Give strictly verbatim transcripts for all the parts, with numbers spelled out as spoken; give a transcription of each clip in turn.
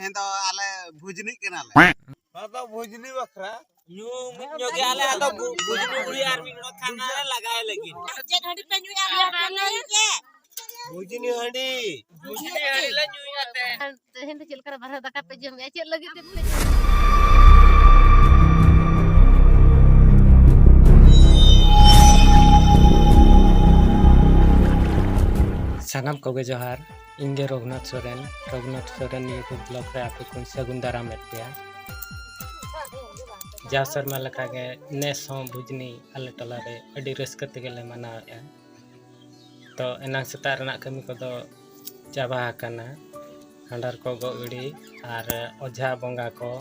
ᱛᱮᱦᱮᱧ ᱫᱚ ᱟᱞᱮ ᱵᱷᱩᱡᱽᱱᱤᱜ ᱠᱟᱱᱟᱞᱮ᱾ ᱟᱫᱚ ᱵᱷᱩᱡᱽᱱᱤ ᱵᱟᱠᱷᱨᱟ ᱧᱩ ᱢᱤᱫ ᱧᱚᱜ ᱜᱮ ᱟᱞᱮ ᱟᱫᱚ ᱵᱷᱩᱡᱽᱱᱤ ᱵᱩᱲᱤ ᱟᱨ ᱢᱤᱫ ᱦᱚᱲ ᱠᱷᱟᱱ ᱞᱮ ᱞᱟᱜᱟᱭ ᱞᱟᱹᱜᱤᱫ᱾ ᱪᱮᱫ ᱦᱟᱺᱰᱤ ᱯᱮ ᱧᱩᱭᱟ? ᱵᱷᱩᱡᱽᱱᱤ ᱦᱟᱺᱰᱤ᱾ ᱵᱷᱩᱡᱽᱱᱤ ᱦᱟᱺᱰᱤ ᱞᱮ ᱧᱩᱭᱟ ᱛᱮᱦᱮᱧ᱾ ᱛᱮᱦᱮᱧ ᱫᱚ ᱪᱮᱫ ᱞᱮᱠᱟ ᱵᱟᱨᱦᱮ ᱫᱟᱠᱟ ᱯᱮ ᱡᱚᱢᱮᱜᱼᱟ? ᱪᱮᱫ ᱞᱟᱹᱜᱤᱫ ᱛᱮ ᱯᱮ ᱡᱚᱢᱮᱜᱼᱟ? ᱥᱟᱱᱟᱢ ᱠᱚᱜᱮ ᱡᱚᱦᱟᱨ᱾ ᱤᱧ ᱜᱮ ᱨᱚᱜᱷᱩᱱᱟᱛᱷ ᱥᱚᱨᱮᱱ, ᱨᱚᱜᱷᱩᱱᱟᱛᱷ ᱥᱚᱨᱮᱱ YouTube vlog ᱨᱮ ᱟᱯᱮ ᱠᱚᱧ ᱥᱟᱹᱜᱩᱱ ᱫᱟᱨᱟᱢᱮᱫ ᱯᱮᱭᱟ᱾ ᱡᱟᱣ ᱥᱮᱨᱢᱟ ᱞᱮᱠᱟᱜᱮ ᱱᱮᱥ ᱦᱚᱸ ᱵᱷᱩᱡᱽᱱᱤ ᱟᱞᱮ ᱴᱚᱞᱟ ᱨᱮ ᱟᱹᱰᱤ ᱨᱟᱹᱥᱠᱟᱹ ᱛᱮᱜᱮ ᱞᱮ ᱢᱟᱱᱟᱣᱮᱫᱼᱟ᱾ ᱛᱚ ᱮᱱᱟᱝ ᱥᱮᱛᱟᱜ ᱨᱮᱱᱟᱜ ᱠᱟᱹᱢᱤ ᱠᱚᱫᱚ ᱪᱟᱵᱟ ᱟᱠᱟᱱᱟ᱾ ᱦᱟᱸᱰᱟᱨ ᱠᱚ ᱜᱚᱜ ᱜᱤᱰᱤ ᱟᱨ ᱚᱡᱷᱟ ᱵᱚᱸᱜᱟ ᱠᱚ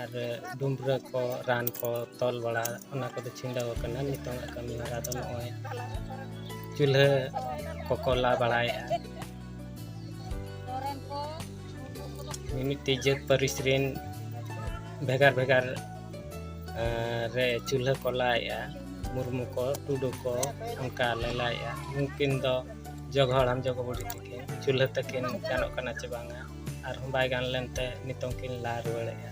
ᱟᱨ ᱰᱩᱢᱨᱟᱹ ᱠᱚ, ᱨᱟᱱ ᱠᱚ ᱛᱚᱞ ᱵᱟᱲᱟ, ᱚᱱᱟ ᱠᱚᱫᱚ ᱪᱷᱤᱸᱰᱟᱹᱣ ᱟᱠᱟᱱᱟ᱾ ᱱᱤᱛᱚᱝᱟᱜ ᱠᱟᱹᱢᱤ ᱦᱚᱨᱟ ᱫᱚ ᱱᱚᱜᱼᱚᱭ ᱪᱩᱞᱦᱟᱹ ᱠᱚᱠᱚ ᱞᱟ ᱵᱟᱲᱟᱭᱮᱫᱼᱟ᱾ ᱢᱤᱢᱤᱫᱴᱤᱡ ᱡᱟᱹᱛ ᱯᱟᱹᱨᱤᱥ ᱨᱮᱱ ᱵᱷᱮᱜᱟᱨ ᱵᱷᱮᱜᱟᱨ, ᱮᱸ, ᱨᱮ ᱪᱩᱞᱦᱟᱹ ᱠᱚ ᱞᱟᱭᱮᱫᱼᱟ᱾ ᱢᱩᱨᱢᱩ ᱠᱚ, ᱴᱩᱰᱩ ᱠᱚ, ᱚᱱᱠᱟ ᱞᱮ ᱞᱟᱭᱮᱫᱼᱟ᱾ ᱩᱱᱠᱤᱱ ᱫᱚ ᱡᱚᱜᱚ ᱦᱟᱲᱟᱢ ᱡᱚᱜᱚ ᱵᱩᱰᱷᱤ ᱛᱟᱹᱠᱤᱱ ᱪᱩᱞᱦᱟᱹ ᱛᱟᱹᱠᱤᱱ ᱜᱟᱱᱚᱜ ᱠᱟᱱᱟ ᱪᱮ ᱵᱟᱝᱟ, ᱟᱨᱦᱚᱸ ᱵᱟᱭ ᱜᱟᱱ ᱞᱮᱱᱛᱮ ᱱᱤᱛᱚᱝ ᱠᱤᱱ ᱞᱟ ᱨᱩᱣᱟᱹᱲᱮᱫᱼᱟ᱾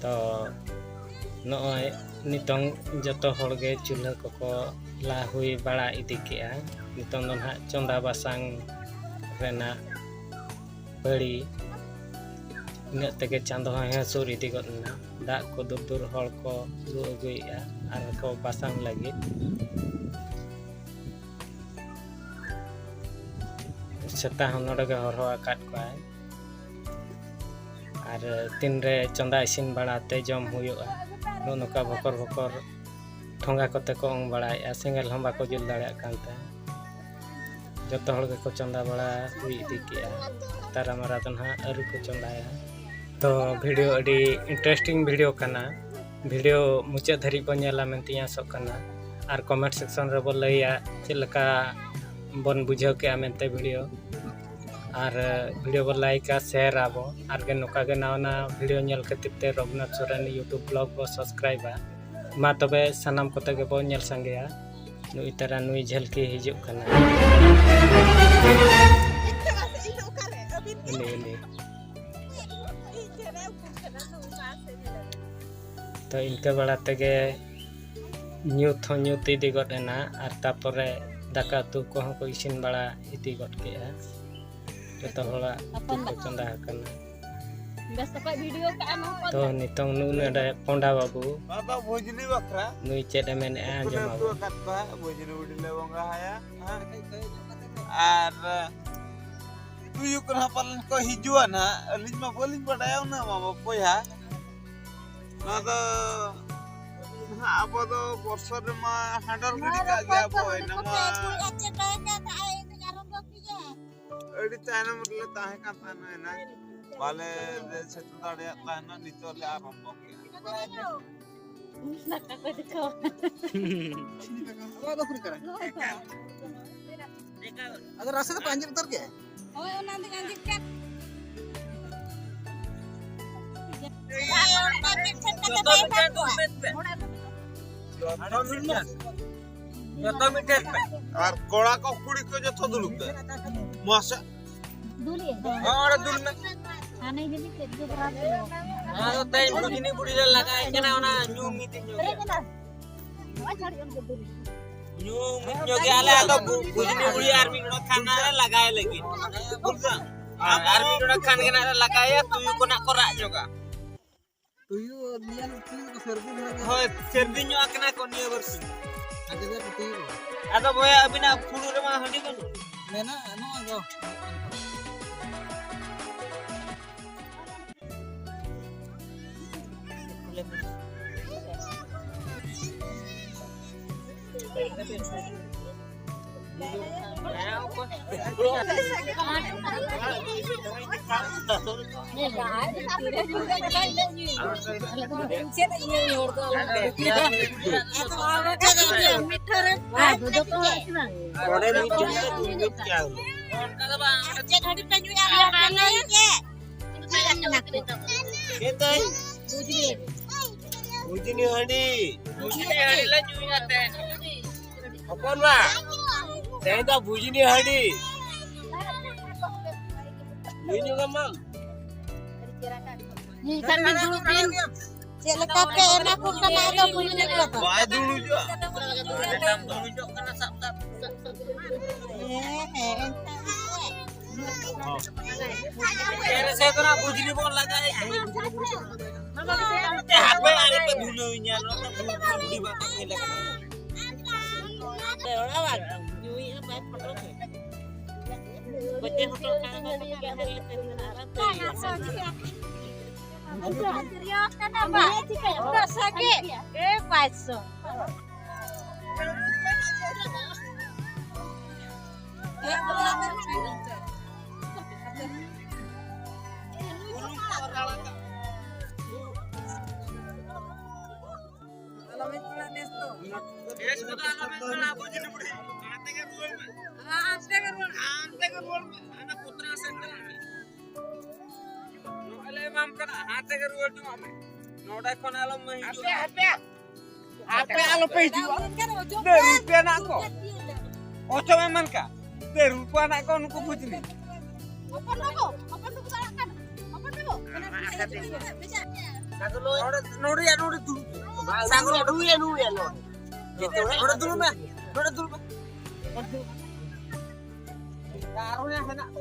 ᱛᱚ ᱱᱚᱜᱼᱚᱭ ᱱᱤᱛᱚᱝ ᱡᱚᱛᱚ ᱦᱚᱲᱜᱮ ᱪᱩᱞᱦᱟᱹ ᱠᱚᱠᱚ ᱞᱟ ᱦᱩᱭ ᱵᱟᱲᱟ ᱤᱫᱤ ᱠᱮᱜᱼᱟ᱾ ᱱᱤᱛᱚᱝ ᱫᱚ ᱱᱟᱦᱟᱜ ᱪᱚᱸᱫᱟ ᱵᱟᱥᱟᱝ ᱨᱮᱱᱟᱜ ᱯᱟᱹᱲᱤ᱾ ᱤᱱᱟᱹᱜ ᱛᱮᱜᱮ ᱪᱟᱸᱫᱚ ᱦᱚᱸᱭ ᱦᱟᱹᱥᱩᱨ ᱤᱫᱤ ᱜᱚᱫ ᱮᱱᱟ᱾ ᱫᱟᱜ ᱠᱚ ᱫᱩᱨ ᱫᱩᱨ ᱦᱚᱲ ᱠᱚ ᱞᱩ ᱟᱹᱜᱩᱭᱮᱫᱼᱟ ᱟᱨ ᱠᱚ ᱵᱟᱥᱟᱝ ᱞᱟᱹᱜᱤᱫ᱾ ᱥᱮᱛᱟ ᱦᱚᱸ ᱱᱚᱰᱮ ᱜᱮ ᱦᱚᱨᱦᱚ ᱟᱠᱟᱫ ᱠᱚᱣᱟᱭ᱾ ᱟᱨ ᱛᱤᱱᱨᱮ ᱪᱚᱸᱫᱟ ᱤᱥᱤᱱ ᱵᱟᱲᱟ ᱛᱮ ᱡᱚᱢ ᱦᱩᱭᱩᱜᱼᱟ, ᱱᱚᱜᱼᱚ ᱱᱚᱝᱠᱟ ᱵᱷᱚᱠᱚᱨ ᱵᱷᱚᱠᱚᱨ ᱴᱷᱚᱸᱜᱟ ᱠᱚᱛᱮ ᱠᱚ ᱚᱝ ᱵᱟᱲᱟᱭᱮᱫᱼᱟ᱾ ᱥᱮᱸᱜᱮᱞ ᱦᱚᱸ ᱵᱟᱠᱚ ᱡᱩᱞ ᱫᱟᱲᱮᱭᱟᱜ ᱠᱟᱱ ᱛᱟᱦᱮᱸᱫ᱾ ᱡᱚᱛᱚ ᱦᱚᱲ ᱜᱮᱠᱚ ᱪᱚᱸᱫᱟ ᱵᱟᱲᱟ ᱦᱩᱭ ᱤᱫᱤ ᱠᱮᱜᱼᱟ᱾ ᱛᱟᱨᱟᱢᱟᱨᱟ ᱫᱚ ᱱᱟᱦᱟᱜ ᱟᱹᱣᱨᱤ ᱠᱚ ᱪᱚᱸᱫᱟᱭᱟ᱾ ᱛᱚ video ᱟᱹᱰᱤ interesting video ᱠᱟᱱᱟ᱾ Video ᱢᱩᱪᱟᱹᱫ ᱫᱷᱟᱹᱨᱤᱡ ᱵᱚᱱ ᱧᱮᱞᱟ ᱢᱮᱱᱛᱮᱧ ᱟᱥᱚᱜ ᱠᱟᱱᱟ᱾ ᱟᱨ comment section ᱨᱮᱵᱚ ᱞᱟᱹᱭᱟ ᱪᱮᱫ ᱞᱮᱠᱟ ᱵᱚᱱ ᱵᱩᱡᱷᱟᱹᱣ ᱠᱮᱜᱼᱟ ᱢᱮᱱᱛᱮ video᱾ ᱟᱨ video ᱵᱚ like ᱟ, share ᱟᱵᱚ᱾ ᱟᱨ ᱜᱮ ᱱᱚᱝᱠᱟ ᱜᱮ ᱱᱟᱣᱟ ᱱᱟᱣᱟ video ᱧᱮᱞ ᱠᱷᱟᱹᱛᱤᱨ ᱛᱮ ᱨᱚᱜᱷᱩᱱᱟᱛᱷ ᱥᱚᱨᱮᱱ YouTube vlog ᱵᱚ subscribe ᱟ᱾ ᱢᱟ ᱛᱚᱵᱮ ᱥᱟᱱᱟᱢ ᱠᱚᱛᱮ ᱜᱮᱵᱚ ᱧᱮᱞ ᱥᱟᱸᱜᱮᱭᱟ᱾ ᱱᱩᱭ ᱛᱟᱨᱟ ᱱᱩᱭ ᱡᱷᱟᱹᱞᱠᱤ ᱦᱤᱡᱩᱜ ᱠᱟᱱᱟ᱾ ᱩᱱᱤ, ᱩᱱᱤ᱾ ᱤᱱᱠᱟᱹ ᱵᱟᱲᱟ ᱛᱮᱜᱮ ᱧᱩᱛ ᱦᱚᱸ ᱧᱩᱛ ᱤᱫᱤ ᱜᱚᱫ ᱮᱱᱟ, ᱟᱨ ᱛᱟᱯᱚᱨᱮ ᱫᱟᱠᱟ ᱩᱛᱩ ᱠᱚᱦᱚᱸ ᱠᱚ ᱤᱥᱤᱱ ᱵᱟᱲᱟ ᱤᱫᱤ ᱜᱚᱫ ᱠᱮᱜᱼᱟ᱾ ᱡᱚᱛᱚ ᱦᱚᱲᱟᱜ ᱩᱛᱩ ᱠᱚ ᱪᱚᱸᱫᱟ ᱟᱠᱟᱱᱟ᱾ ᱵᱮᱥ ᱚᱠᱚᱡ ᱵᱷᱤᱰᱤᱭᱳ ᱠᱟᱜᱼᱟ ᱱᱚᱣᱟ ᱠᱚ᱾ ᱛᱚ ᱱᱤᱛᱚᱝ ᱱᱩᱜ ᱱᱚᱰᱮ ᱯᱚᱸᱰᱟ ᱵᱟᱹᱵᱩ ᱱᱚᱣᱟ ᱫᱚ ᱵᱷᱩᱡᱽᱞᱤ ᱵᱟᱠᱷᱨᱟ᱾ ᱱᱩᱭ ᱪᱮᱫ ᱮ ᱢᱮᱱᱮᱜᱼᱟ, ᱟᱸᱡᱚᱢ ᱩᱛᱩ ᱟᱵᱚᱱ᱾ ᱟᱠᱟᱫ ᱠᱚᱣᱟ, ᱵᱷᱩᱡᱽᱞᱤ ᱵᱩᱰᱤ ᱞᱮ ᱵᱚᱸᱜᱟ ᱟᱭᱟ᱾ ᱟᱨ ᱛᱩᱭᱩ ᱠᱚ ᱱᱟᱦᱟᱜ ᱯᱟᱞᱮᱱ ᱠᱚ ᱦᱤᱡᱩᱜᱼᱟ ᱱᱟᱦᱟᱜ, ᱟᱹᱞᱤᱧ ᱢᱟ ᱵᱟᱹᱞᱤᱧ ᱵᱟᱰᱟᱭᱟ ᱩᱱᱟᱹᱜ ᱢᱟ ᱵᱚᱠᱚᱭᱟ᱾ ᱱᱚᱣᱟ ᱫᱚ ᱱᱟᱦᱟᱜ ᱟᱵᱚ ᱫᱚ ᱵᱚᱨᱥᱚ ᱨᱮᱢᱟ ᱦᱟᱸᱰᱚᱞ ᱜᱤᱰᱤ ᱠᱟᱜ ᱜᱮᱭᱟ ᱵᱚ, ᱤᱱᱟᱹ ᱢᱟ ᱟᱹᱰᱤ ᱛᱟᱭᱱᱚᱢ ᱨᱮᱞᱮ ᱛᱟᱦᱮᱸ ᱠᱟᱱ ᱛᱟᱦᱮᱱᱟ, ᱮᱱᱟᱝ ᱵᱟᱞᱮ ᱥᱮᱴᱮᱨ ᱫᱟᱲᱮᱭᱟᱜ ᱛᱟᱦᱮᱱᱟ, ᱱᱤᱛᱚᱜ ᱞᱮ ᱟᱨᱟᱢᱵᱚ ᱠᱮᱜᱼᱟ᱾ ᱫᱟᱠᱟ ᱠᱚ ᱫᱮᱠᱷᱟᱣᱟ᱾ ᱟᱫᱚ ᱨᱟᱥᱮ ᱫᱚᱯᱮ ᱟᱸᱡᱮᱫ ᱩᱛᱟᱹᱨ ᱠᱮᱜᱼᱟ? ᱦᱳᱭ, ᱚᱱᱟ ᱫᱚ ᱟᱸᱡᱮᱫ ᱠᱟᱜ᱾ ᱡᱚᱛᱚ ᱢᱤᱫᱴᱷᱮᱱ ᱫᱩᱲᱩᱵ ᱯᱮ᱾ ᱡᱚᱛᱚ ᱢᱤᱫᱴᱷᱮᱱ ᱯᱮ᱾ ᱟᱨ ᱠᱚᱲᱟ ᱠᱚ ᱠᱩᱲᱤ ᱠᱚ ᱡᱚᱛᱚ ᱫᱩᱲᱩᱵ ᱯᱮ᱾ ᱢᱟᱥᱮ᱾ ᱫᱩᱞ ᱤᱭᱟᱹ᱾ ᱦᱚᱸ, ᱚᱸᱰᱮ ᱫᱩᱞ ᱢᱮ᱾ ᱦᱟᱱᱮ ᱡᱩᱫᱤ ᱪᱮᱫ ᱪᱚ ᱵᱟᱯ ᱨᱮ᱾ ᱚᱱᱟ ᱫᱚ ᱛᱮᱦᱮᱧ ᱵᱩᱡᱽᱱᱤ ᱵᱩᱲᱦᱤ ᱞᱮ ᱞᱟᱜᱟᱭ ᱠᱟᱱᱟ, ᱚᱱᱟ ᱧᱩ ᱢᱤᱫ ᱧᱚᱜ ᱜᱮ᱾ ᱱᱚᱜᱼᱚᱭ ᱪᱷᱟᱲ ᱚᱱᱠᱟ ᱫᱩᱞ᱾ ᱧᱩ ᱢᱤᱫ ᱧᱚᱜ ᱜᱮ ᱟᱞᱮ, ᱟᱫᱚ ᱵᱩ-, ᱵᱩᱡᱽᱱᱤ ᱵᱩᱲᱦᱤ ᱟᱨ ᱢᱤᱫ ᱰᱚᱸᱰᱮᱠ ᱠᱷᱟᱱ ᱞᱮ ᱞᱟᱜᱟᱭ ᱞᱟᱹᱜᱤᱫ᱾ ᱟᱨ, ᱟᱨ ᱢᱤᱫ ᱰᱚᱸᱰᱮᱠ ᱠᱷᱟᱱ ᱜᱮ ᱱᱟᱜ ᱞᱮ ᱞᱟᱜᱟᱭᱟ, ᱛᱩᱭᱩ ᱠᱚ ᱱᱟᱜ ᱠᱚ ᱨᱟᱜ ᱧᱚᱜᱟ᱾ ᱛᱩᱭᱩ ᱧᱮᱞ ᱛᱩᱭᱩ ᱠᱚ ᱥᱟᱹᱨᱫᱤ ᱫᱷᱟᱨᱟ ᱜᱮ᱾ ᱦᱳᱭ, ᱥᱟᱹᱨᱫᱤ ᱧᱚᱜ ᱟᱠᱟᱱᱟ ᱠᱚ ᱱᱤᱭᱟᱹ ᱵᱟᱨ ᱥᱤᱧ᱾ ᱟᱹᱰᱤ ᱡᱳᱨ ᱠᱚ ᱛᱩᱭᱩ ᱠᱚ᱾ ᱟᱫᱚ ᱵᱚᱭᱦᱟ, ᱟᱹᱵᱤᱱᱟᱜ ᱯᱷᱩᱲᱩᱜ ᱨᱮᱢᱟ ᱦᱟᱺᱰᱤ ᱵᱟᱹᱱᱩᱜ᱾ ᱢᱮᱱᱟᱜᱼᱟ, ᱱᱚᱜᱼᱚᱭ ᱫᱚ᱾ ᱚᱸᱰᱮ ᱢᱤᱫ ᱡᱚᱱ ᱫᱚ ᱫᱩᱨᱵᱤᱱ ᱪᱟᱣᱞᱮ᱾ ᱪᱮᱫ ᱦᱟᱺᱰᱤ ᱯᱮ ᱧᱩᱭᱟ? ᱪᱮᱫ ᱛᱟᱭ? ᱵᱩᱡᱽᱱᱤ ᱦᱟᱺᱰᱤ᱾ ᱵᱩᱡᱽᱱᱤ ᱦᱟᱺᱰᱤ ᱞᱮ ᱧᱩᱭᱟ ᱛᱮᱦᱮᱧ᱾ ᱦᱚᱯᱚᱱ ᱵᱟ, ᱛᱮᱦᱮᱧ ᱫᱚ ᱵᱩᱡᱽᱱᱤ ᱦᱟᱺᱰᱤ᱾ ᱧᱩ ᱧᱚᱜᱟᱢ ᱢᱟ᱾ ᱮᱱᱠᱷᱟᱱ ᱫᱚ ᱫᱩᱲᱩᱵ ᱵᱤᱱ᱾ ᱪᱮᱫ ᱞᱮᱠᱟ ᱯᱮ ᱮᱢᱟ ᱠᱚ ᱠᱟᱱᱟ, ᱟᱫᱚ ᱵᱩᱡᱽ ᱠᱚ ᱫᱚ᱾ ᱵᱟᱭ ᱫᱩᱲᱩᱵᱚᱜᱼᱟ᱾ ᱢᱮᱰᱟᱢ ᱫᱩᱲᱩᱵᱚᱜ ᱠᱟᱱᱟ, ᱥᱟᱵ ᱠᱟᱜ ᱯᱮ᱾ ᱦᱮᱸ, ᱦᱮᱸ, ᱮᱱᱠᱷᱟᱱ ᱮᱨᱮ ᱥᱮ ᱫᱚ ᱱᱟᱜ ᱵᱩᱡᱽᱞᱤ ᱵᱚᱱ ᱞᱟᱜᱟᱭᱮᱫ᱾ ᱦᱟᱯᱮ ᱟᱞᱚ ᱯᱮ ᱵᱷᱩᱞᱟᱹᱣᱤᱧᱟ, ᱱᱚᱣᱟ ᱫᱚ ᱵᱩᱡᱽᱞᱤ ᱵᱟᱝ ᱠᱟᱱᱟ᱾ ᱚᱲᱟᱜ ᱵᱟᱝ, ᱧᱩᱭᱮᱫᱼᱟ, ᱵᱟᱭ ᱯᱷᱚᱴᱚ ᱠᱮᱫ᱾ ᱵᱟᱪᱮ ᱯᱷᱚᱴᱚ ᱠᱷᱟᱱ ᱫᱚ ᱥᱟᱜᱮ, ᱮ, ᱯᱟᱸᱪᱥᱚ᱾ ᱟᱞᱚ ᱢᱮᱱ ᱠᱟᱱᱟ ᱱᱮᱥ ᱫᱚ᱾ ᱱᱮᱥ ᱠᱚᱫᱚ ᱟᱞᱚ ᱢᱮᱱ ᱠᱟᱱᱟ, ᱟᱵᱚ ᱡᱩᱫᱤ ᱵᱩᱰᱷᱤ, ᱦᱟᱱᱛᱮ ᱜᱮ ᱨᱩᱣᱟᱹᱲ ᱢᱮ᱾ ᱦᱟᱱᱛᱮ ᱜᱮ ᱨᱩᱣᱟᱹᱲ ᱢᱮ᱾ ᱦᱟᱱᱛᱮ ᱜᱮ ᱨᱩᱣᱟᱹᱲ ᱢᱮ᱾ ᱦᱟᱱᱟ ᱯᱩᱛᱨᱟ ᱥᱮᱱ ᱪᱟᱞᱟᱜ ᱢᱮ᱾ ᱱᱚᱜᱼᱚᱭ ᱞᱮ ᱮᱢᱟᱢ ᱠᱟᱱᱟ, ᱦᱟᱱᱛᱮ ᱜᱮ ᱨᱩᱣᱟᱹᱲ ᱡᱚᱝᱟᱜ ᱢᱮ᱾ ᱱᱚᱰᱮ ᱠᱷᱚᱱ ᱟᱞᱚᱢ ᱦᱤᱡᱩᱜᱼᱟ᱾ ᱦᱟᱯᱮ, ᱦᱟᱯᱮ᱾ ᱟᱯᱮ ᱟᱞᱚ ᱯᱮ ᱦᱤᱡᱩᱜᱼᱟ᱾ ᱫᱮ ᱨᱩᱯᱤᱭᱟ ᱱᱟᱜ ᱠᱚ᱾ ᱚᱪᱚᱜ ᱮᱢᱟᱱ ᱠᱟ᱾ ᱫᱮ ᱨᱩᱯᱟ ᱱᱟᱜ ᱠᱚ ᱱᱩᱠᱩ ᱵᱩᱡᱽ ᱞᱤᱧ᱾ ᱦᱚᱯᱚᱱ ᱵᱟᱹᱵᱩ, ᱦᱚᱯᱚᱱ ᱵᱟᱹᱵᱩ ᱪᱟᱞᱟᱜ ᱠᱟᱱᱟ᱾ ᱦᱚᱯᱚᱱ ᱵᱟᱹᱵᱩ, ᱚᱱᱟ ᱱᱚᱰᱮ, ᱱᱚᱰᱮᱭᱟ, ᱱᱚᱰᱮ ᱫᱩᱲᱩᱵ᱾ ᱥᱟᱜᱚᱨ, ᱱᱩᱭᱟ, ᱱᱩᱭᱟ, ᱱᱚᱰᱮ᱾ ᱱᱚᱰᱮ ᱫᱩᱲᱩᱵ ᱢᱮ᱾ ᱱᱚᱰᱮ ᱫᱩᱲᱩᱵ ᱢᱮ᱾ ᱟᱨᱦᱚᱸ ᱭᱟ ᱦᱮᱱᱟᱜ ᱠᱚ᱾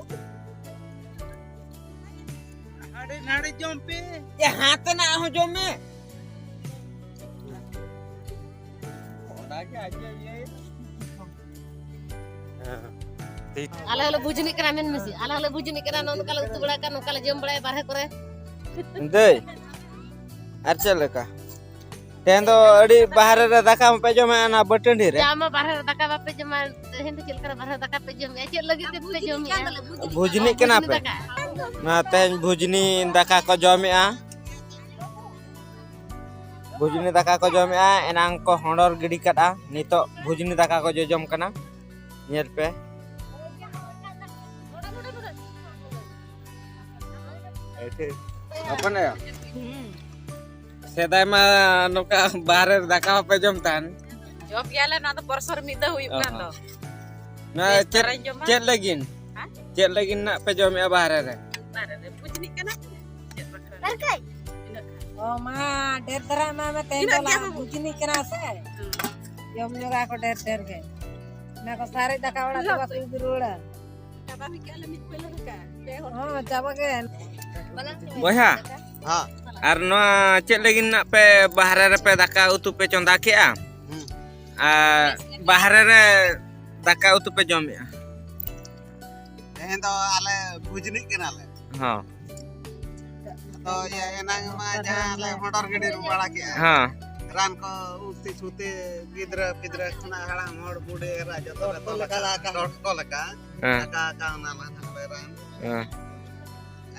ᱦᱟᱸᱰᱮ ᱱᱟᱰᱮ ᱡᱚᱢ ᱯᱮ᱾ ᱮ, ᱦᱟᱛᱮ ᱱᱟᱜ ᱦᱚᱸ ᱡᱚᱢ ᱢᱮ᱾ ᱚᱱᱟ ᱜᱮ ᱟᱡ ᱮ ᱤᱭᱟᱹᱭ᱾ ᱦᱮᱸ, ᱴᱷᱤᱠ᱾ ᱟᱞᱮ ᱦᱚᱸᱞᱮ ᱵᱩᱡᱽ ᱟᱹᱱᱤᱡ ᱠᱟᱱᱟ, ᱢᱮᱱ ᱢᱮᱥᱮ᱾ ᱟᱞᱮ ᱦᱚᱸᱞᱮ ᱵᱩᱡᱽ ᱟᱹᱱᱤᱡ ᱠᱟᱱᱟ, ᱱᱚᱜᱼᱚ ᱱᱚᱝᱠᱟ ᱞᱮ ᱩᱛᱩ ᱵᱟᱲᱟᱭ ᱠᱟᱱ, ᱱᱚᱝᱠᱟ ᱞᱮ ᱡᱚᱢ ᱵᱟᱲᱟᱭᱟ ᱵᱟᱨᱦᱮ ᱠᱚᱨᱮ᱾ ᱫᱟᱹᱭ, ᱟᱨ ᱪᱮᱫ ᱞᱮᱠᱟ? ᱛᱮᱦᱮᱧ ᱫᱚ ᱟᱹᱰᱤ ᱵᱟᱦᱨᱮ ᱨᱮ ᱫᱟᱠᱟ ᱢᱟᱯᱮ ᱡᱚᱢᱮᱫᱼᱟ, ᱚᱱᱟ ᱵᱟᱹᱴᱟᱹᱱᱰᱤ ᱨᱮ? ᱡᱟ ᱢᱟ ᱵᱟᱨᱦᱮ ᱨᱮ ᱫᱟᱠᱟ ᱵᱟᱯᱮ ᱡᱚᱢᱟ, ᱛᱮᱦᱮᱧ ᱫᱚ ᱪᱮᱫ ᱞᱮᱠᱟ ᱨᱮ ᱵᱟᱨᱦᱮ ᱨᱮ ᱫᱟᱠᱟ ᱯᱮ ᱡᱚᱢᱮᱫᱼᱟ? ᱪᱮᱫ ᱞᱟᱹᱜᱤᱫ ᱛᱮ ᱯᱮ ᱡᱚᱢᱮᱫᱼᱟ? ᱵᱷᱩᱡᱽᱱᱤᱜ ᱠᱟᱱᱟ ᱵᱷᱩᱡᱽᱱᱤ ᱯᱮ? ᱫᱟᱠᱟ᱾ ᱱᱚᱣᱟ ᱛᱮᱦᱮᱧ ᱵᱷᱩᱡᱽᱱᱤ ᱫᱟᱠᱟ ᱠᱚ ᱡᱚᱢᱮᱫᱼᱟ᱾ ᱵᱷᱩᱡᱽᱱᱤ ᱫᱟᱠᱟ ᱠᱚ ᱡᱚᱢᱮᱫᱼᱟ, ᱮᱱᱟᱝ ᱠᱚ ᱦᱚᱸᱰᱚᱨ ᱜᱤᱰᱤ ᱠᱟᱫᱼᱟ, ᱱᱤᱛᱚᱜ ᱵᱷᱩᱡᱽᱱᱤ ᱫᱟᱠᱟ ᱠᱚ ᱡᱚᱡᱚᱢ ᱠᱟᱱᱟ᱾ ᱧᱮᱞ ᱯᱮ᱾ ᱦᱚᱯᱚᱱ ᱟᱭᱳ᱾ ᱦᱩᱸ᱾ ᱥᱮᱫᱟᱭ ᱢᱟ ᱱᱚᱝᱠᱟ ᱵᱟᱦᱨᱮ ᱨᱮ ᱫᱟᱠᱟ ᱵᱟᱯᱮ ᱡᱚᱢ ᱛᱟᱦᱮᱱ᱾ ᱡᱚᱢ ᱜᱮᱭᱟᱞᱮ, ᱱᱚᱣᱟ ᱫᱚ ᱵᱚᱨᱥᱚ ᱨᱮ ᱢᱤᱫ ᱫᱷᱟᱣ ᱦᱩᱭᱩᱜ ᱚ ᱠᱟᱱ ᱦᱚᱸ᱾ ᱫᱚ᱾ ᱱᱚᱣᱟ ᱵᱮᱥ ᱪᱮᱫ, ᱪᱮᱫ ᱞᱟᱹᱜᱤᱫ? ᱦᱮᱸ? ᱪᱮᱫ ᱞᱟᱹᱜᱤᱫ ᱱᱟᱜ ᱯᱮ ᱡᱚᱢᱮᱜᱼᱟ ᱵᱟᱦᱨᱮ ᱨᱮ? ᱵᱟᱦᱨᱮ ᱨᱮ ᱵᱩᱡᱽᱱᱤᱜ ᱠᱟᱱᱟ᱾ ᱪᱮᱫ ᱵᱟᱠᱷᱨᱟ? ᱤᱱᱟᱹᱜ ᱠᱷᱟᱱ᱾ ᱚ, ᱚ ᱢᱟ, ᱰᱷᱮᱨ ᱫᱷᱟᱨᱟ ᱮᱢᱟᱭ ᱢᱮ, ᱛᱮᱦᱮᱧ ᱫᱚ ᱤᱱᱟᱹᱜ ᱜᱮ ᱞᱟᱝ ᱵᱟᱹᱵᱩ᱾ ᱵᱩᱡᱽᱱᱤ ᱠᱟᱱᱟ ᱥᱮ᱾ ᱡᱚᱢ ᱧᱚᱜᱟ ᱠᱚ ᱰᱷᱮᱨ ᱰᱷᱮᱨ ᱜᱮ᱾ ᱚᱱᱟ ᱠᱚ ᱥᱟᱨᱮᱡ ᱫᱟᱠᱟ ᱚᱲᱟᱜ ᱛᱮ ᱤᱱᱟᱹᱜ ᱵᱟᱠᱚ ᱤᱫᱤ ᱨᱩᱣᱟᱹᱲᱟ᱾ ᱪᱟᱵᱟ ᱢᱤᱫ ᱜᱮ ᱟᱞᱮ ᱢᱤᱫ ᱯᱟᱹᱭᱞᱟᱹ ᱞᱮᱠᱟ, ᱯᱮ ᱦᱚᱲ᱾ ᱦᱚᱸ, ᱪᱟᱵᱟ ᱜᱮ᱾ ᱵᱚᱭᱦᱟ, ᱦᱮᱸ᱾ ᱟᱨ ᱱᱚᱣᱟ ᱪᱮᱫ ᱞᱟᱹᱜᱤᱫ ᱱᱟᱜ ᱯᱮ ᱵᱟᱦᱨᱮ ᱨᱮᱯᱮ ᱫᱟᱠᱟ ᱩᱛᱩ ᱯᱮ ᱪᱚᱸᱫᱟ ᱠᱮᱜᱼᱟ? ᱦᱩᱸ᱾ ᱟᱨ ᱵᱟᱦᱨᱮ ᱨᱮ ᱫᱟᱠᱟ ᱩᱛᱩ ᱯᱮ ᱡᱚᱢᱮᱜᱼᱟ? ᱛᱮᱦᱮᱧ ᱫᱚ ᱟᱞᱮ ᱵᱷᱩᱡᱽᱱᱤᱜ ᱠᱟᱱᱟᱞᱮ᱾ ᱦᱚᱸ᱾ ᱟᱫᱚ ᱤᱭᱟᱹ ᱮᱱᱟᱝ ᱢᱟ ᱡᱟᱦᱟᱸ ᱞᱮ ᱢᱚᱴᱚᱨ ᱜᱟᱹᱰᱤ ᱨᱮ ᱵᱟᱲᱟ ᱠᱮᱜᱼᱟ᱾ ᱦᱚᱸ᱾ ᱨᱟᱱ ᱠᱚ ᱩᱛᱤ ᱥᱩᱛᱤ ᱜᱤᱫᱽᱨᱟᱹ ᱯᱤᱫᱽᱨᱟᱹ ᱠᱷᱚᱱᱟᱜ ᱦᱟᱲᱟᱢ ᱦᱚᱲ ᱵᱩᱰᱷᱤ ᱮᱨᱟ ᱡᱚᱛᱚ ᱞᱮ ᱛᱚᱞ ᱟᱠᱟᱫᱟ, ᱴᱚᱴᱠᱚ ᱞᱮᱠᱟ᱾ ᱦᱮᱸ᱾ ᱟᱠᱟ ᱟᱠᱟ ᱚᱱᱟ ᱞᱟᱦᱟ ᱱᱟᱦᱟᱜ ᱞᱮ ᱨᱟᱱ᱾ ᱦᱮᱸ᱾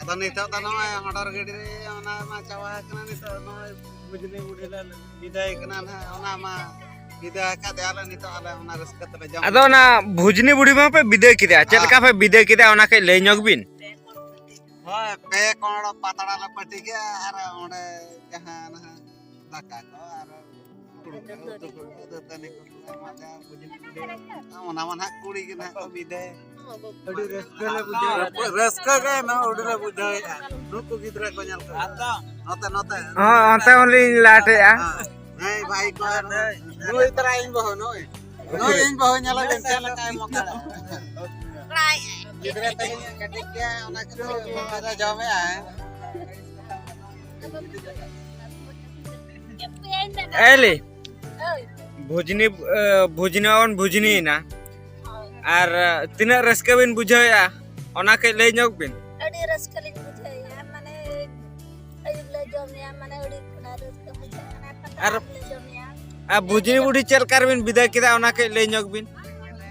ᱟᱫᱚ ᱱᱤᱛᱚᱜ ᱫᱚ ᱱᱚᱜᱼᱚᱭ ᱢᱚᱴᱚᱨ ᱜᱟᱹᱰᱤ ᱨᱮ ᱚᱱᱟ ᱢᱟ ᱪᱟᱵᱟ ᱟᱠᱟᱱᱟ, ᱱᱤᱛᱚᱜ ᱱᱚᱜᱼᱚᱭ ᱵᱩᱡᱽᱱᱤ ᱵᱩᱰᱷᱤ ᱞᱮ ᱵᱤᱫᱟᱹᱭ ᱠᱟᱱᱟ ᱱᱟᱦᱟᱜ, ᱚᱱᱟ ᱢᱟ ᱵᱤᱫᱟᱹᱭ ᱟᱠᱟᱫᱮᱭᱟᱞᱮ, ᱱᱤᱛᱚᱜ ᱟᱞᱮ ᱚᱱᱟ ᱨᱟᱹᱥᱠᱟᱹ ᱛᱮᱞᱮ ᱡᱚᱢ ᱟᱫᱚ ᱮᱫᱟ᱾ ᱚᱱᱟ ᱵᱷᱩᱡᱽᱱᱤ ᱵᱩᱰᱷᱤ ᱢᱟᱯᱮ ᱵᱤᱫᱟᱹᱭ ᱠᱮᱫᱟ, ᱪᱮᱫ ᱦᱮᱸ᱾ ᱞᱮᱠᱟ ᱯᱮ ᱵᱤᱫᱟᱹᱭ ᱠᱮᱫᱟ ᱚᱱᱟ ᱠᱟᱹᱡ ᱞᱟᱹᱭ ᱧᱚᱜ ᱵᱤᱱ᱾ ᱦᱳᱭ, ᱯᱮ ᱠᱚᱬ ᱯᱟᱛᱲᱟ ᱞᱮ ᱯᱟᱹᱴᱤ ᱠᱮᱜᱼᱟ ᱟᱨ ᱚᱸᱰᱮ ᱡᱟᱦᱟᱸ ᱱᱟᱦᱟᱜ ᱫᱟᱠᱟ ᱠᱚ ᱟᱨ ᱦᱩᱲᱩ ᱠᱚ, ᱩᱛᱩ ᱠᱚ, ᱫᱟᱹᱛᱟᱹᱱᱤ ᱠᱚ ᱮᱢᱟ ᱫᱮᱭᱟ, ᱵᱩᱡᱽᱱᱤ ᱵᱩᱰᱷᱤ᱾ ᱚᱱᱟ ᱢᱟ ᱱᱟᱦᱟᱜ ᱠᱩᱲᱤ ᱜᱮ ᱱᱟᱦᱟᱜ ᱠᱚ ᱵᱤᱫᱟᱹᱭ᱾ ᱟᱹᱰᱤ ᱨᱟᱹᱥᱠᱟᱹ ᱞᱮ ᱵᱩᱡᱷᱟᱹᱣ ᱮᱫᱟ᱾ ᱨᱟᱹᱥᱠᱟᱹ ᱜᱮ ᱱᱚᱣᱟ ᱟᱹᱰᱤ ᱞᱮ ᱵᱩᱡᱷᱟᱹᱣ ᱮᱫᱟ᱾ ᱱᱩᱠᱩ ᱜᱤᱫᱽᱨᱟᱹ ᱠᱚ ᱧᱮᱞ ᱠᱚ᱾ ᱱᱚᱛᱮ, ᱱᱚᱛᱮ᱾ ᱦᱚᱸ, ᱚᱱᱛᱮ ᱦᱚᱸᱞᱤᱧ ᱞᱟᱴᱮᱜᱼᱟ᱾ ᱦᱮᱸ, ᱦᱮᱸ, ᱵᱷᱟᱭ ᱠᱚ ᱟᱨ ᱱᱩᱭ ᱛᱟᱨᱟ ᱤᱧ ᱵᱟᱹᱦᱩ ᱱᱩᱭ᱾ ᱱᱩᱭ ᱤᱧ ᱵᱟᱹᱦᱩ ᱧᱮᱞ ᱵᱮᱱ ᱪᱮᱫ ᱞᱮᱠᱟᱭ ᱢᱚᱠᱟ᱾ ᱜᱤᱫᱽᱨᱟᱹ ᱛᱟᱹᱞᱤᱧ ᱠᱟᱹᱴᱤᱡ ᱜᱮᱭᱟ, ᱚᱱᱟ ᱠᱷᱟᱹᱛᱤᱨ ᱵᱟᱵᱟ ᱫᱚ ᱡᱚᱢᱮᱜᱼᱟᱭ᱾ ᱮᱞᱤ, ᱵᱷᱩᱡᱽᱱᱤ, ᱮ, ᱵᱷᱩᱡᱽᱱᱤ ᱢᱟᱵᱚᱱ ᱵᱷᱩᱡᱽᱱᱤᱭᱮᱱᱟ᱾ ᱟᱨ, ᱮ, ᱛᱤᱱᱟᱹᱜ ᱨᱟᱹᱥᱠᱟᱹ ᱵᱤᱱ ᱵᱩᱡᱷᱟᱹᱣᱮᱫᱼᱟ, ᱚᱱᱟ ᱠᱟᱹᱡ ᱞᱟᱹᱭ ᱧᱚᱜ ᱵᱤᱱ᱾ ᱟᱹᱰᱤ ᱨᱟᱹᱥᱠᱟᱹ ᱞᱤᱧ ᱵᱩᱡᱷᱟᱹᱣᱮᱫᱼᱟ, ᱢᱟᱱᱮ, ᱟᱹᱭᱩᱵ ᱞᱮ ᱡᱚᱢᱮᱜᱼᱟ, ᱢᱟᱱᱮ, ᱟᱹᱰᱤ ᱠᱷᱚᱱᱟᱜ ᱨᱟᱹᱥᱠᱟᱹ ᱵᱩᱡᱷᱟᱹᱜ ᱠᱟᱱᱟ, ᱯᱟᱛᱲᱟ ᱟᱨ ᱞᱮ ᱡᱚᱢᱮᱜᱼᱟ᱾ ᱟᱨ ᱵᱷᱩᱡᱽᱱᱤ ᱵᱩᱰᱷᱤ ᱪᱮᱫ ᱞᱮᱠᱟ ᱨᱮᱵᱤᱱ ᱵᱤᱫᱟᱹᱭ ᱠᱮᱫᱟ, ᱚᱱᱟ ᱠᱟᱹᱡ ᱞᱟᱹᱭ ᱧᱚᱜ ᱵᱤᱱ᱾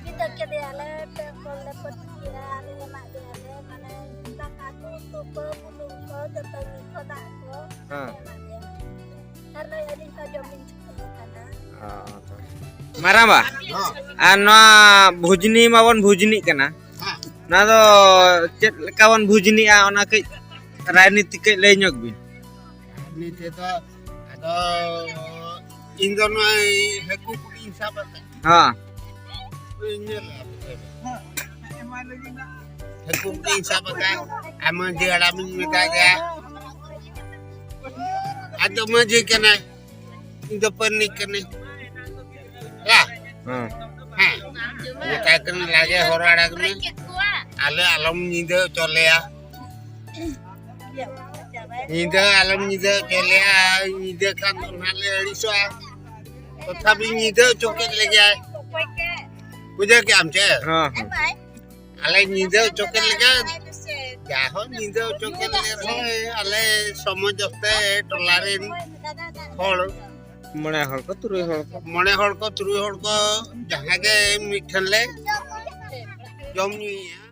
ᱵᱤᱫᱟᱹᱭ ᱠᱮᱫᱮᱭᱟᱞᱮ, ᱯᱮ ᱠᱚᱞ ᱞᱮ ᱯᱟᱹᱴᱤ ᱠᱮᱫᱟ, ᱟᱨ ᱞᱮ ᱮᱢᱟᱫ ᱫᱮᱭᱟᱞᱮ, ᱢᱟᱱᱮ, ᱫᱟᱠᱟ ᱠᱚ, ᱩᱛᱩ ᱠᱚ, ᱵᱩᱞᱩᱝ ᱠᱚ, ᱡᱚᱛᱚ ᱜᱮ ᱠᱚ, ᱫᱟᱜ ᱠᱚ᱾ ᱦᱮᱸ᱾ ᱟᱨ ᱱᱚᱜᱼᱚᱭ ᱟᱹᱞᱤᱧ ᱦᱚᱸ ᱡᱚᱢ ᱞᱤᱧ ᱪᱷᱩᱴᱟᱹᱣ ᱟᱠᱟᱱᱟ᱾ ᱚ, ᱛᱚ᱾ ᱢᱟᱨᱟᱝᱵᱟ, ᱦᱮᱸ᱾ ᱟᱨ ᱱᱚᱣᱟ ᱵᱷᱩᱡᱽᱱᱤ ᱢᱟᱵᱚᱱ ᱵᱷᱩᱡᱽᱱᱤᱜ ᱠᱟᱱᱟ, ᱦᱮᱸ᱾ ᱱᱚᱣᱟ ᱫᱚ ᱪᱮᱫ ᱞᱮᱠᱟ ᱵᱚᱱ ᱵᱷᱩᱡᱽᱱᱤᱜᱼᱟ, ᱚᱱᱟ ᱠᱟᱹᱡ ᱨᱟᱡᱽᱱᱤᱛᱤ ᱠᱟᱹᱡ ᱞᱟᱹᱭ ᱧᱚᱜ ᱵᱤᱱ᱾ ᱨᱟᱡᱽᱱᱤᱛᱤ ᱫᱚ, ᱟᱫᱚ ᱤᱧ ᱫᱚ ᱱᱚᱜᱼᱚᱭ ᱦᱟᱹᱠᱩ ᱠᱚᱧ ᱥᱟᱵ ᱟᱠᱟᱫ᱾ ᱦᱮᱸ᱾ ᱦᱟᱹᱠᱩ ᱠᱚᱧ ᱥᱟᱵ ᱟᱠᱟᱫ, ᱟᱨ ᱢᱟᱹᱡᱷᱤ ᱦᱟᱲᱟᱢᱤᱧ ᱢᱮᱛᱟ ᱫᱮᱭᱟ, ᱟᱡ ᱫᱚ ᱢᱟᱹᱡᱷᱤ ᱠᱟᱱᱟᱭ, ᱤᱧ ᱫᱚ ᱯᱟᱨᱟᱱᱤᱠ ᱠᱟᱹᱱᱟᱹᱧ᱾ ᱦᱮᱸ᱾ ᱦᱮᱸ᱾ ᱢᱮᱛᱟᱭ ᱠᱟᱹᱱᱟᱹᱧ, ᱞᱟᱡᱮ ᱦᱚᱨ ᱟᱲᱟᱜᱽ ᱢᱮ, ᱟᱞᱮ ᱟᱞᱚᱢ ᱧᱤᱫᱟᱹ ᱦᱚᱪᱚ ᱞᱮᱭᱟ᱾ ᱧᱤᱫᱟᱹ ᱟᱞᱚᱢ ᱧᱤᱫᱟᱹ ᱦᱚᱪᱚ ᱞᱮᱭᱟ, ᱧᱤᱫᱟᱹ ᱠᱷᱟᱱ ᱫᱚ ᱱᱟᱦᱟᱜ ᱞᱮ ᱟᱹᱲᱤᱥᱚᱜᱼᱟ᱾ ᱛᱚᱛᱷᱟᱯᱤ ᱧᱤᱫᱟᱹ ᱦᱚᱪᱚ ᱠᱮᱫ ᱞᱮᱜᱮᱭᱟᱭ᱾ ᱵᱩᱡᱷᱟᱹᱣ ᱠᱮᱜ ᱟᱢ ᱪᱮ? ᱦᱮᱸ, ᱦᱮᱸ᱾ ᱟᱞᱮ ᱧᱤᱫᱟᱹ ᱦᱚᱪᱚ ᱠᱮᱫ ᱞᱮᱜᱮ, ᱡᱟᱦᱳ ᱧᱤᱫᱟᱹ ᱦᱚᱪᱚ ᱠᱮᱫ ᱞᱮᱜᱮ ᱨᱮᱦᱚᱸ, ᱟᱞᱮ ᱥᱚᱢᱟᱡᱽ ᱚᱠᱛᱮ ᱴᱚᱞᱟ ᱨᱮᱱ ᱦᱚᱲ, ᱢᱚᱬᱮ ᱦᱚᱲ ᱠᱚ, ᱛᱩᱨᱩᱭ ᱦᱚᱲ ᱠᱚ᱾ ᱢᱚᱬᱮ ᱦᱚᱲ ᱠᱚ, ᱛᱩᱨᱩᱭ ᱦᱚᱲ ᱠᱚ, ᱡᱟᱦᱟᱸ ᱜᱮ ᱢᱤᱫ ᱴᱷᱮᱱ ᱞᱮ ᱡᱚᱢ ᱧᱩᱭᱮᱜᱼᱟ᱾